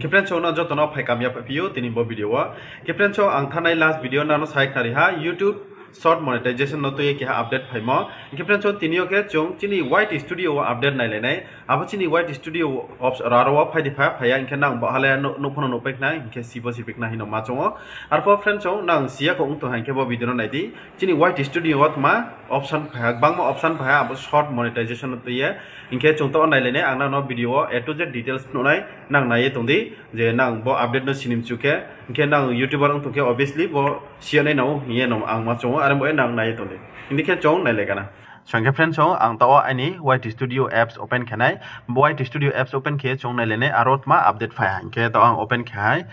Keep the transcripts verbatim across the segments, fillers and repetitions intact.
Friends song, no joto no phai kamya phaiphi ou tini bo video wo. Khe friends song, ang thanai last video nang no sai khnari ha, YouTube short monetization no tui ye keha update phaimo. Hing khe friends song, tini yo khe chung chini Y T Studio wo update nailai nai. Abo chini Y T Studio apps aro wo phai di pha, phai ya hing khe nang bo ha le nuh, nuh pho no nuhpai khna, hing khe si pho si pai khna hing no ma chung ou. Arpho friends song, nang si ya kho ong tong ha hing khe bo video no nai di. Chini Y T Studio wo tma option phai ha, gbangma option phai ha abo short monetization no tui ye. Hing khe chung taoh wo nailai nai, ang nang no video wo A to Z details phnuh nai, nang nai ye tong di, je nang bo update no sini mchu khe, hing khe nang YouTuber ong tong khe obviously bo si ya nai nang ou hing ye no ang ma chung ou, are bo ye nang nai ye tong di. Hing di khe chung nailai gana. So hing khe friends song, ang taoh wo aini Y T Studio apps open khe nai, bo Y T Studio apps open khe chung nailai nai aro tma update phai ha, hing khe taoh ang open khe hai.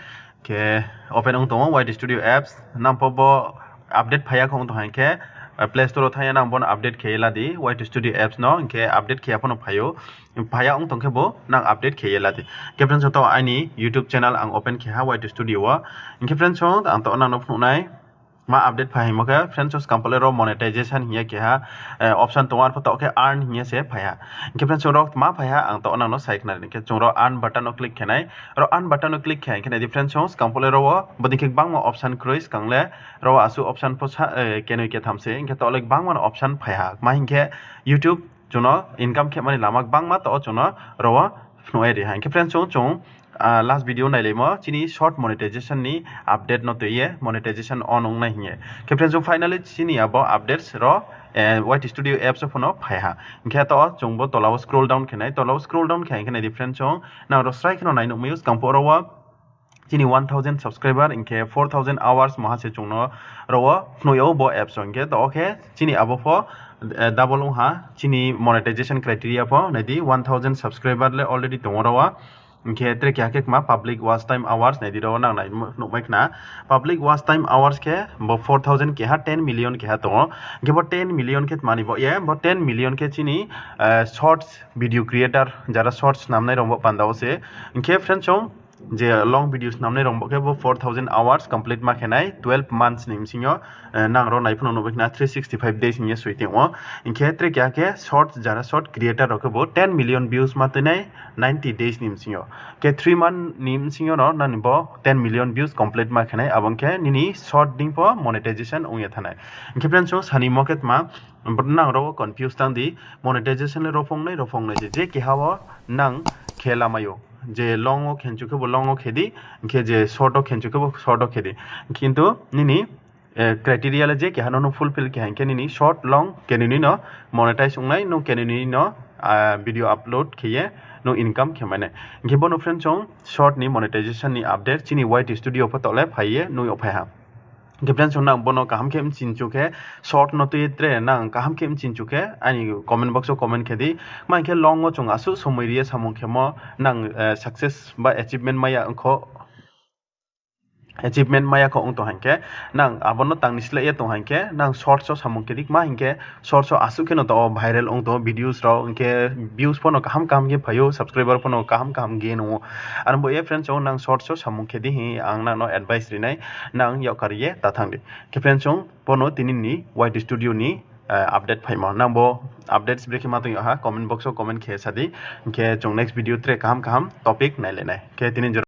Khe open ong tong ou Y T Studio apps, nang pho bo update phai ya kho ong tong ha hing khe, Play Store wo thanng ye nang bo no update khe ye la di, Y T Studio apps no, hing khe update khe ya pho no phai ou, phai ya ong tong khe bo nang update khe ye la di. Khe friends song, taoh aini YouTube channel ang open khe ha Y T Studio wo. Hing khe friends song, ang taoh nang no phnuh nai, ma update phai hingmo khe friends song, skang pho le ro monetization hing ye keha option tong ou, arpho taoh khe earn hing ye se phai ha. Hing khe friends song, ro tma phai ha ang taoh nang no sai khnari nai. Khe chung ro earn button no click khe nai. Ro earn button no click khe hing khe nai di friends song, skang pho le ro wo bodei khe gbangma option kroi, skang le ro wo asuh option pho sa, kenoi ketham se, hing khe taoh le gbangma no option phai ha. Tma hing khe YouTube chung no income khe mani lama gbangma taoh wo chung no ro wo phnuh ye ri ha. Hing khe friends song, chung last video nailaimo chini short monetization ni update no tui ye monetization on ong nai hing ye. Khe friends song, finally chini abo updates ro Y T Studio apps wo pho no phai ha. Hing khe taoh chung bo tola wo scroll down khe nai, tola wo scroll down khe hing khe nai di friends song, nang ro srai khe no nai nuhmai ou, skang pho ro wo chini one thousand subscriber hing khe four thousand hours maha se chung no ro wo phnuh yag ou bo apps wo. Hing khe taoh wo khe chini abo pho double ong ha, chini monetization criteria pho nai di, one thousand subscriber le already tong ou ro wo. Hing khe tre keha khe kma public watch time hours nai di, ro wo nang nai nuhmai khna. Public watch time hours khe bo four thousand keha, ten million keha tong ou. Hing khe bo ten million khe tma ni baoh ye, bo ten million khe chini shorts video creator, jara shorts snamnai rao bo panda wo se. Hing khe friends song, je long video snamnai rao bo khe bo four thousand hours complete ma khe nai twelve months ni bsing yo, nang ro nai pho no nuhmai khna three sixty five days hing ye soi tong ou. Hing khe tre keha khe shorts, jara short creator rao khe bo ten million views ma tui nai ninety days ni bsing yo. Khe three month ni bsing yo no nang ni bo ten million views complete ma khe nai, abo ong khe nini short deing pho monetization ong ye thanng nai. Hing khe friends song, sanimo khe tma, nang ro wo confuse tang di, monetization le ro phung nai, ro phung nai se, je keha wo nang khe lamai ou. Je long wo khenchu khe bo long wo khe di, hing khe je short wo khenchu khe bo short wo khe di. Kintu nini criteria le je keha no nung fulfill khe ha hing khe nini short, long kenoi ni no monetize ong nai, nung kenoi ni no video upload khe ye nung income khe mai nai. Hing khe bo no friends song, short ni monetization ni update chini Y T Studio pho taoh le phai ye nung yag phai ha. Hing khe friends song, nang bo no kaham khe mchinchu khe, short no tui ye tre nang kaham khe mchinchu khe aini comment box wo comment khe di. Ma hing khe long wo chung asuh somoi ri ye samung khemo nang success ba achievement mai ya ong kho, achievement mai ya kho ong tong ha hing khe, nang abo no tang ni sleh ye tong ha hing khe nang shorts wo samung khe di. Ma hing khe shorts wo asuh khe no taoh wo viral ong tong ou videos rao, hing khe views pho no kaham kaham khe phai ou, subscriber pho no kaham kaham gain ong ou. Aro bo ye friends song, nang shorts wo samung khe di hing ang nang no advice ri nai, nang yagkar ye ta thanng di. Khe friends song, bo no tini ni Y T Studio ni update phaimo. Nang bo updates brekhe ma tong yag ha comment box wo comment khe sa di. Hing khe chung next video tre kaham kaham topic nailai nai. Khe tini jora